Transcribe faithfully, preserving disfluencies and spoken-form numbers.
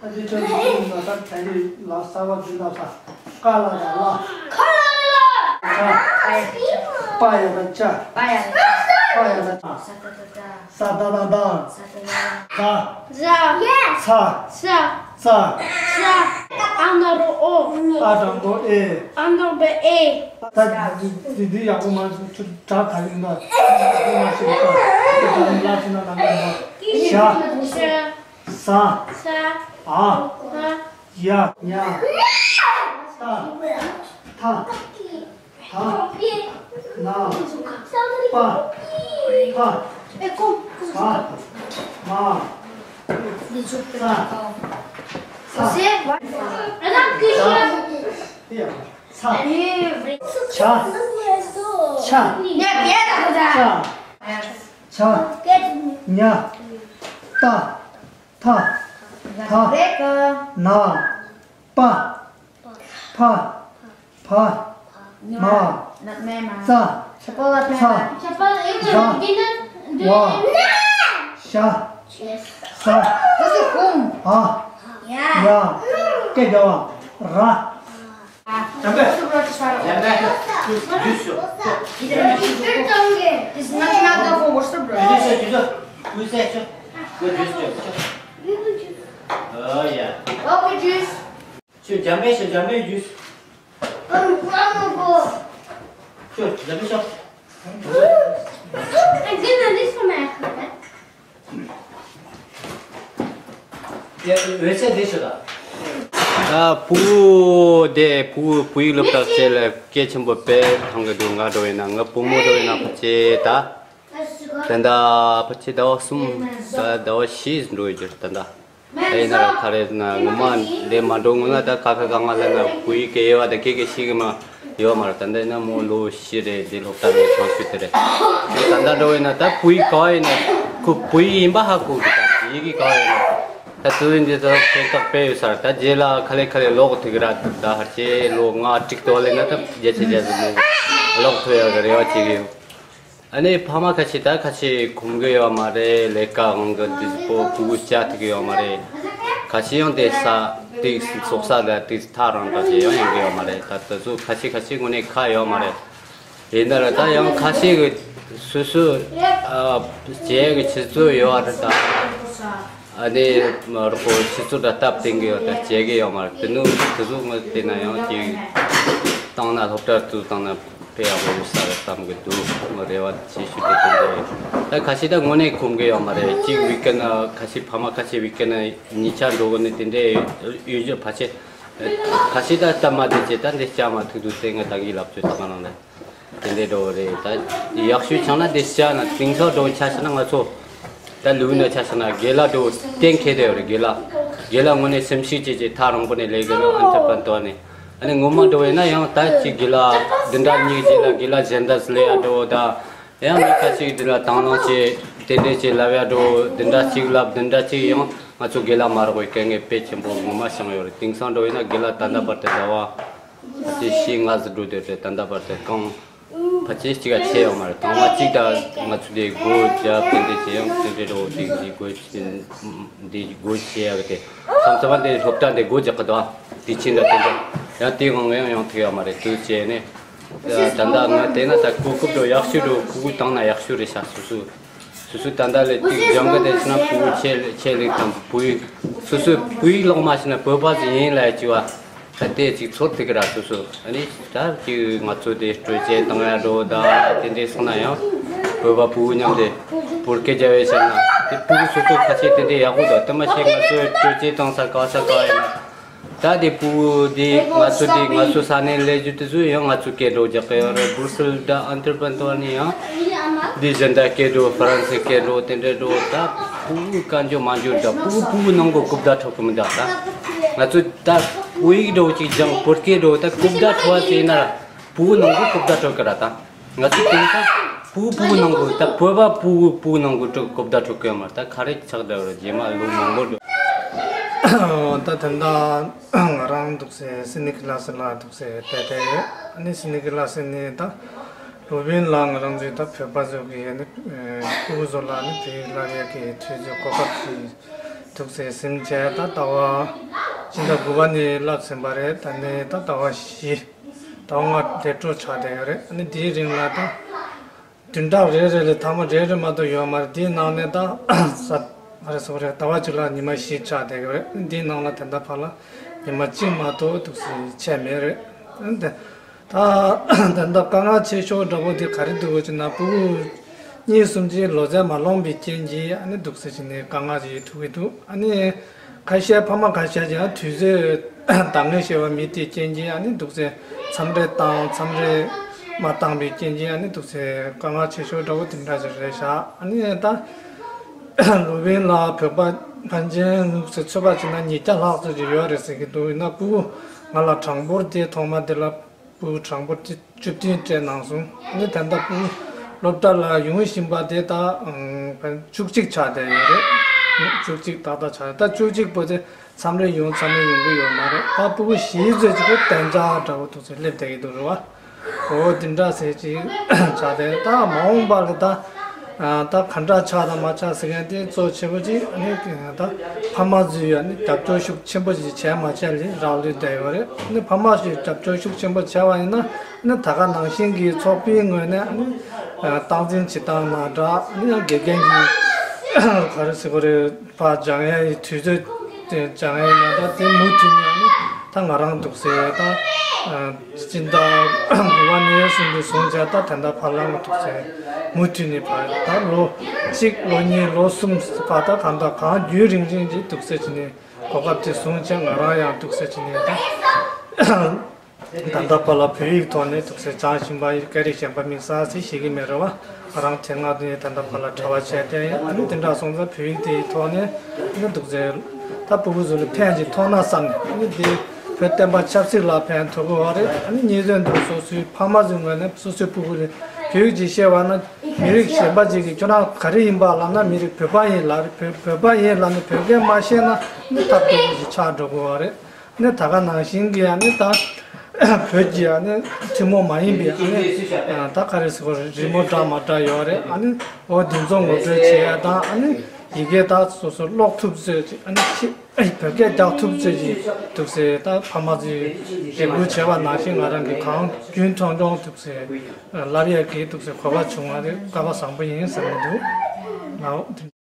ད་འདི་ཆོས་ཀྱི་ཚུལ་ལ་ད་ད་གི་ལ་ས་བ་འདི་ལ་ས། ཀ་ལ་ད་ལ། ཁ་ལ་ད་ལ། ཆ། པ་ཡ་ད་ཆ། པ་ཡ་ད་ཆ། པ་ཡ་ད་ཆ། ས་ད་ད་ད། ས། ཟ། ཚ། ཚ། ཚ། ཨ་ན་རོ་ཨོ། ཨ་དང་པོ་ཨེ། ཨ་དང་པོ་ཨེ། ད་འདི་འདི་ཡག་པོ་མ་ཚུགས་གྲ་ད་ཡིན་ད། ཡག་པོ་མ་ཤེས་པ། ད་ལ་ཤེས་ན་ལ་མ་ཡིན་པ། ཤ། ཤ། ས། ས། ཨ། ཨ། ཡ། ཉ། ཏ། ཐ། ཐ། ན། པ། ཕ། བ། མ། ས། ས། ས། ས། ཆ། ཆ། ཆ། ཉ། ཏ། ཐ། ཐ། ན། པ། ཕ། བ། མ། ཙ། ཚ། ཟ། བ། ཞ། ཟ། འ། ཡ། སྐད་རྒྱག་པ། ར། འཇམ་དཔལ། འཇམ་དཔལ། ཇུས་ཞུ། ཇུས་ཞུ། ཇུས་ཞུ། ཇུས་ཞུ། ཨོ་ཡ། ཁྱོད་འཇམ་དཔལ་ཞུ། འཇམ་དཔལ་ཇུས། ཁྱོད་འཇམ་དཔལ་ཞུ། ཡ། འོད་ཟེར་འདི་ཞུ་ད། ད་བུ་དེ་བུ་བུ་ཡིག་སློབ་གྲྭ་བཅས་ལ་སྐད་ཆེན་པོ་དཔེ་ཐང་གི་འདུག་ང་འགྲོ་ཡིན་ན། ང་བུ་མོ་འགྲོ་ཡིན་ན་ཕལ་ཆེར་ད། ད་ད་ཕལ་ཆེར་ཟླ་བ་གསུམ། ད་ཟླ་བ་བཞི་འགྲོ་ཡི་འགྱུར་ད་ད། ཨེ་ན་ར་ཁ་རེ་ན་ངོ་མ་འདི་མ་འགྲོ་སྔོན་ལ་ད་ཁ་ཁ་གང་ང་ལ་ན་བུ་ཡིག་གི་དབྱེ་བ་ད་ཁྱེད་ཀྱིས་ཤེས་གི་མ། ཡོད་མ་རེད། ད་འདི་ན་མོ་ལོ་བཞི་རེད། འདི་སློབ་གྲྭ་རེད། ཆུང་ཤོས་དེ་རེད། ད་ད་འགྲོ་བས་ན་ད་བུ་ཡིག་ག་བ་ཡིན་ན་ཁོ་བུ་ཡིག་ཡིན་པ་ཧ་གོ་གི། ད་ཡི་གེ་ག་བ་ཡིན་ན་ད་དུ་ཡིན་འདི་ད་ཐེག་ཐག་དཔེ་ཡོད་ས་རེད། ད་རྗེས་ལ་ཁ་ལེ་ཁ་ལེ་ལོག་ཐུག་གི་ར། ད་ཧར་ཆེ་ལོ་ལྔ་དྲུག་ཏོ་ལེ་ན་ད་རྒྱ་ཆེ་རྒྱ་ཆེ་མོ་ལོག་ཐུག་ཡོད་གི་རེ་བ་བྱེད་གི་ཡོད། ཨ་ནི་ཕ་མ་ཁ་ཤས་ད་ཁ་ཤས་གོམས་གི་ཡོད་མ་རེད། ལས་ཀ་དབང་གི་འདི་པོ་ཕྲུ་གུ་བྱ་ཐུབ་གི་ཡོད་མ་རེད། ཁ་ཤས་ཡང་དེ་ས་དེ་སོག་ས་ལ་དེ་ཐག་རང་འདྲ་ཞིག་ཡང་ཡོང་གི་ཡོད་མ་རེད། ད་དེ་ཚོ་ཁ་ཤས་ཁ་ཤས་ངོ་ནས་ཁ་ཡོད་མ་རེད། ཡིན་ན་ར་ད་ཡང་ཁ་ཤས་གི་སོ་སོ་ཨ་བྱེད་གི་ཆུ་ཚོད་ཡོད་རེད་ད། ཨ་ནི་མ་རོགས་པོ་ཆུ་ཚོད་ད་སྟབས་བསྟུན་གི་ཡོད་ད་བྱེད་གི་ཡོད་མ་རེད། དེ་ནུ་དེ་ཚོ་ངོ་བལྟས་ན་ཡང་ཅིག་བཏང་ན་སློབ་གྲྭ་དུ་བཏང་ན་དཔེ་ཡག་པོ་ཡོད་ས་རེད་བསམ་གི་འདུག་ངོ་རེ་བ་ཆེ་ཤོས་དེ་དེ་འདྲ་ཡིན། ད་ཁ་ཤས་ད་དངོས་གནས་གོམས་གི་ཡོད་མ་རེད། གཅིག་ཝིག་ཨེན་ཁ་ཤས་ཕ་མ་ཁ་ཤས་ཝིག་ཨེན་གཉིས་ཆ་འགྲོ་གི་ནི་དེ་འདྲ་ཡོད་རྒྱུ་ཕལ་ཆེར། ཁ་ཤས་ད་སྟབས་མ་བདེ་ཅེས་ད་འདི་བྱ་མ་ཐུབ་འདུག་དེ་ངས་ད་གི་ལབ་ཚོད་ད་ག་རང་རེད། དེ་འདྲའི་འགྲོ་བ་རེད། ད་ཡག་ཤོས་ཆགས་ན་དེ་བྱ་ན་དེང་སང་འགྲོ་ཆ་ཤ་ན་ང་ཚོ་ད་ལུས་ན་ཆ་ཤ་ན་དགེ་ལགས་འགྲོ་གཏན་འཁེལ་དེ་ཡོད་རེད། དགེ་ལགས་དགེ་ལགས་དངོས་གནས་སེམས་ཤུགས་ཅན་གྱི་ཐག་རིང་པོ་ནས་ལས་ཀ་ཨན་ཐི་པན་ཏོ་ནས་ཨ་ནི་ངོ་མ་འགྲོ་བས་ན་ཡང་ད་ཅིག་དགེ་ལགས་འདི་འདྲ་གཉིས་ཀྱི་ལ་དགེ་ལགས་གཞན་དག་སུ་ལས་ཡ་འགྲོ་ད་ཡང་མི་ཁ་ཅིག་འདི་ལ་དང་བླངས་བྱེད་དེ་འདྲས་ཅིག་ལབ་ཡ་འགྲོ་འདི་འདྲ་ཅིག་ལབ་འདི་འདྲ་ཅིག་ཡང་ང་ཚོ་དགེ་ལགས་མ་རོགས་པའི་དཀའ་ངལ་དཔེ་ཆེན་པོ་ངོ་མ་བྱུང་ཡོད་རེད། དེང་སང་འགྲོ་བས་ན་དགེ་ལགས་ད་ལྟ་བར་དུ་ཟླ་བ། ཕལ་ཆེར་ཕྱི་ལྔ་ཙམ་འགྲོ་སྡོད་དེ་ད་ལྟ་བར་དུ་གང་ཕལ་ཆེར་གཅིག་ག་ཆད་ཡོད་མ་རེད། ཐེངས་མ་གཅིག་ད་ང་ཚོ་དེ་སྒོ་རྒྱབ་དེ་འདྲས་བྱས་ཡང་དེ་འདྲས་འགྲོ་དེ་འདི་སྒོ་འདི་སྒོ་ཕྱེ་ཡག་དེ་མཚམས་མཚམས་མ་དེ་སློབ་གྲྭ་འདི་སྒོ་རྒྱག་གི་འདུག་དེ་ཕྱིན་ད་དེ་འདྲ་ཡང་དེ་དབང་ཡང་ཡང་ཐུག་ཡོད་མ་རེད། དུ་བྱས་ནས་ད་ལྟ་ང་དེ་ན་ད་གོ་སྐབས་འགྲོ་ཡག་ཤོས་འགྲོ་ཁུ་ཁུ་བཏང་ན་ཡག་ཤོས་རེད་ཤག་སོ་སོ། སོ་སོའི་ད་ལྟ་ལས་ཏིག་སྦྱང་གི་དེ་ཕྱིན་ན་བུ་ཆེ་ལས་ཆེ་ལས་དང་བུ་ཡིག་སོ་སོའི་བུ་ཡིག་ཀློག་མ་ཤེས་ན་བོད་པ་ཟིག་ཡིན་ལ་ཅི་བ་ད་དེ་ཅིག་ཚོར་ཐུབ་ཀྱི་ར། སོ་སོ་ཨ་ནི་ད་ཅིག་ང་ཚོ་དེ་སྤྲོ་སྐྱིད་བཏང་ཡ་འགྲོ་ད་དེ་འདྲས་སོང་ན་ཡང་བོད་པ་བུ་མཉམ་དེ་བོད་སྐད་རྒྱབ་ཡས་བྱས་ན་དེ་བུ་སོ་སོ་ཁ་ཤས་དེ་འདྲས་ཡག་པོ་འདུག་དེ་མ་ཤེས་ང་ཚོའི་སྤྲོ་སྐྱིད་བཏང་ས་ག་ས་ག་ཡིན་ན། ད་དེ་བུ་དེ་ང་ཚོ་དེ་ང་ཚོ་ས་གནས་སླེབས་རྒྱུ་དེ་ཚོ་ཡང་ང་ཚོ་སྐད་འགྲོ་རྒྱག་གི་ཡོད་རེད། སྦུར་སིལ་ད་ཨན་ཐར་པན་ཏོ་ནི་ཡང་དེ་བཞིན་ད་སྐད་འགྲོ་ཧྥ་རན་སི་སྐད་འགྲོ་དེ་འདྲ་འགྲོ་ད་བུ་བཀའ་འགྱུར་མ་འགྱུར་ད་བུ་བུ་ནང་གི་རྐུབ་ད་འཕྲོག་གི་མི་འདུག་ད་ང་ཚོ་ད་བོད་ཡིག་འགྲོ་ཅིག་སྦྱང་བོད་སྐད་འགྲོ་ད་རྐུབ་ད་འཕྲོག་བ་ཟེར་ན་བུ་ནང་གི་རྐུབ་ད་འཕྲོག་གི་ར། ད་ང་ཚོ་དེང་སང་བུ་བུ་ནང་གི་ད་བོད་པ་བུ་བུ་ནང་གི་འཕྲོག་རྐུབ་ད་འཕྲོག་གི་ཡོད་མ་རེད། ད་ག་རེ་ཆགས་འདྲ་བ་རེད། རྗེས་མ་ལོ་མང་པོ་འགྲོ། ད་དེ་འདྲ། ང་རང་འདུག་སེ་སི་ནི་ཀི་ལ་སི་ལ་འདུག་སེ་བལྟས་ཏེ་ཡོད། ཨ་ནི་སི་ནི་ཀི་ལ་སི་ནི་ད་སློབ་དཔོན་ལགས་ང་རང་ཚོའི་ད་བོད་པ་ཚོ་གི་ཨ་ནི་ཕྲུ་གུ་ཚོ་ལ་ཨ་ནི་བོད་ཡིག་བསླབ་ཡག་གི་ཁྱེད་ཚོས་གོ་སྐབས་ཤིག་ འདུག་ཟེར་ཟིན་བྱས། ད་ཟླ་བ་ཕྱི་ཟླ་དགུ་པ་ནས་བསླབས་ཟིན་པ་རེད། ད་ནི་ད་ཟླ་བ་བཞི། ཟླ་བ་ལྔ་དེ་འགྲོ་ཆགས་བསྡད་ཡོད་རེད། ཨ་ནི་དེའི་རིང་ལ་ད་བདུན་ཕྲག་རེ་རེ་ལ་ཐེངས་མ་རེ་རེ་མ་གཏོགས་ཡོད་མ་རེད། དེའི་ནང་ནས་ད་ས་ཨ་རེ་སོ་རེ་ཟླ་བ་གཅིག་ལ་ཉི་མ་བཞི་ཆགས་བསྡད་ཡོད་རེད། དེའི་ནང་ལ་ད་ལྟ་བར་ལ་ཉི་མ་གཅིག་མ་གཏོགས་འདུག་ཟེར་ཆད་མེད་རེད། ཨ་ནི་དེ། ད་ད་ལྟ་དཀའ་ངལ་ཆེ་ཤོས་འདྲ་པོ་དེ་ག་རེ་འདུག་ཟེར་ན། ཕྲུ་གུ་གཉིས་གསུམ་ཅིག་ལོ་ཚད་མ་ལོངས་པའི་རྐྱེན་གྱིས་ཨ་ནི་འདུག་ཟེར་བྱས་ནས་དཀའ་ངལ་ཅིག་ཐུག་གི་འདུག་ཨ་ནི་ཁ་ཤས་ཕ་མ་ཁ་ཤས་ཀྱང་དུས་ཚོད་འདང་ངེས་ཤེས་པ་མེད་པའི་རྐྱེན་གྱིས་ཨ་ནི་འདུག་ཟེར་མཚམས་རེ་བཏང་མཚམས་རེ་མ་བཏང་པའི་རྐྱེན་གྱིས་ཨ་ནི་འདུག་ཟེར་དཀའ་ངལ་ཆེ་ཤོས་འདྲ་པོ་དེ་འདྲ་ཅིག་རེད་ཤག་ཨ་ནི་ད་ལུ་བིན་ལ་བོད་པ་ཕན་ཆད་འདུག་ཟེར་ཚོད་དཔག་བྱས་ན་ཉིས་བརྒྱ་ལྷག་ཙམ་ཅིག་ཡོད་རེད་ཟེར་གྱི་འདུག་ཡིན་ན་ཕྲུ་གུ་ང་ལ་གྲངས་འབོར་དེ་ཐོག་མ་དེ་ལ་ཕྲུ་གུ་གྲངས་འབོར་དེ་བཅུ་བདུན་སྤྲད་གནང་སོང་། ཨ་ནི་ད་ལྟ་ཕྲུ་གུ་སློབ་གྲྭ་ལ་ཡོང་བཞིན་པ་དེ་ད་ཨང་བཅུ་གཅིག་ཆགས་བསྡད་ཡོད་རེད། བཅུ་གཅིག་ཏག་ཏག་ཆགས། ད་བཅུ་གཅིག་པོ་དེ་མཚམས་རེ་ཡོང་མཚམས་རེ་ཡོང་གི་ཡོད་མ་རེད། ད་ཕྲུ་གུ་བཞི་ཙམ་ཅིག་གི་གཏན་འཇགས་འདྲ་པོ་འདུག་ཟེར་སླེབས་བསྡད་ཀྱི་འདུག་རེད་བ། འོ་དེ་འདྲ་ཟེར་ཅིག་ཆགས་བསྡད། ད་མ་འོངས་པ་ལ་ད་ཨ་ད་ག་འདྲ་ཆགས་དང་མ་ཆགས་ཟེར་མཁན་དེ་གཙོ་ཆེ་བོ་ཅིག་ཨ་ནི་ད་ཕ་མ་ཚོས་ཨ་ནི་རྒྱབ་སྐྱོར་ཤུགས་ཆེན་པོ་ཞིག་བྱས་མ་བྱས་ལ་རག་ལུས་བསྡད་ཡོད་རེད། ཨ་ནི་ཕ་མ་ཚོས་རྒྱབ་སྐྱོར་ཤུགས་ཆེན་པོ་བྱས་པ་ཡིན་ན་ཨ་ནི་ད་ག་ནང་བཞིན་གྱི་ཚོགས་པའི་ངོས་ནས་ཨ་ནི་ཨ་སྟངས་འཛིན་བྱེད་སྟངས་མ་འདྲ། ཨ་ནི་ཡང་དགེ་རྒན་གྱི་ག་རེ་ཟེར་དགོས་རེད། ཕར་སྦྱང་ཡས་ཀྱི་དུས་ཚོད་དེ་སྦྱང་ཡས་ཡིན་ན་ད་དེ་མུ་མཐུད་ནས་ཨ་ནི་ད་ང་རང་འདུག་ཟེར་ད་ཨ་སྤྱི་ཟླ་དགུ་པ་ནས་བཟུང་སྟེ་བཟུང་བྱས་ད་ད་ལྟ་བར་ལ་ང་འདུག་ཟེར་མུ་མཐུད་ནས་ཕར་ད་ལོ་གཅིག་ལོ་གཉིས་ལོ་གསུམ་བར་ད་གང་ལྟར་གང་རྒྱུན་རིང་རིང་ཅིག་འདུག་ཟེར་བྱས་ནས་གོ་སྐབས་དེ་བཟུང་བྱས་ང་རང་ཡང་འདུག་ཟེར་བྱས་ནས་ད། ད་ལྟ་བར་ལ་བོད་ཡིག་ཐོག་ནས་འདུག་ཟེར་སྦྱང་བཞིན་པ་ཡིན། སྐད་རིགས་གཞན་པ་དམིགས་བསལ་ཞིག་ཤེས་ཀྱི་མེད་རེད་བ། ང་རང་དེ་སྔ་དུས་ནས་ད་ལྟ་བར་ལ་གྲྭ་པ་བྱས་ཏེ་ཡིན། ཨ་ནི་དེ་འདྲ་སོང་ཙང་བོད་ཡིག་དེའི་ཐོག་ནས་ཨ་ནི་འདུག་ཟེར་ད་ཕྲུ་གུ་ཚོ་ལ་ཕན་ཅིག་ཐོགས་ན་བསམ་ནས། ཨ་ནི་དེ་བོད་བསྟན་པ་ཆབ་སྲིད་ལ་ཕན་ཐོགས་ཀྱི་ཡོད་རེད། ཨ་ནི་ཉིས་དོན་དུ་སོ་སོའི་ཕ་མ་ཚོའི་ངོས་ནས་སོ་སོའི་ཕྲུ་གུ་ལ་བོད་ཡིག་ཅིག་ཤེས་པ་ན་མི་རིགས་གཞན་པ་ཅིག་གིས་ཁྱོད་རང་ག་རེ་ཡིན་པ་ལབ་ན་མི་རིགས་བོད་པ་ཡིན་ལབ་རེད། བོད་བོད་པ་ཡིན་ལབ་ནས་བོད་སྐད་མ་ཤེས་ན་ཨ་ནི་ཐབས་སྐྱོ་པོ་ཞིག་ཆགས་འགྲོ་གི་ཡོད་རེད། ནི་ད་ག་ནང་བཞིན་གྱི་ཡང་ནི་ད་བོད་ཀྱི་ཡང་ནི་ཐུན་མོང་མ་ཡིན་པའི་ཨ་ནི་ད་ག་རེ་ཟེར་དགོས་རེད། རི་མོ་འདྲ་མ་འདྲ་ཡོད་རེད། ཨ་ནི་འོ་འདི་ཚོ་ངོ་སྤྲོད་བྱེད་ཡ་དང་། ཨ་ནི་ཡི་གེ་ད་སོ་སོ་ཀློག་ཐུབ་ཚོད་ཅིག་ཨ་ནི་ཕྱི་བོད་སྐད་རྒྱག་ཐུབ་ཚོད་ཅིག་འདུག་ཟེར། ད་ཕ་མ་ཚོས་རེ་སྐུལ་བྱས་པ་ནང་བཞིན་ང་རང་གིས་གང་རྒྱུན་མཐོང་མཐོང་འདུག་ཟེར་ལབ་ཡ་གི་འདུག་ཟེར་གོ་སྐབས་བྱུང་བ་རེད། སྐལ་བ་བཟང་པོ་ཡིན་ཟེར་གྱི་འདུག་ལགས།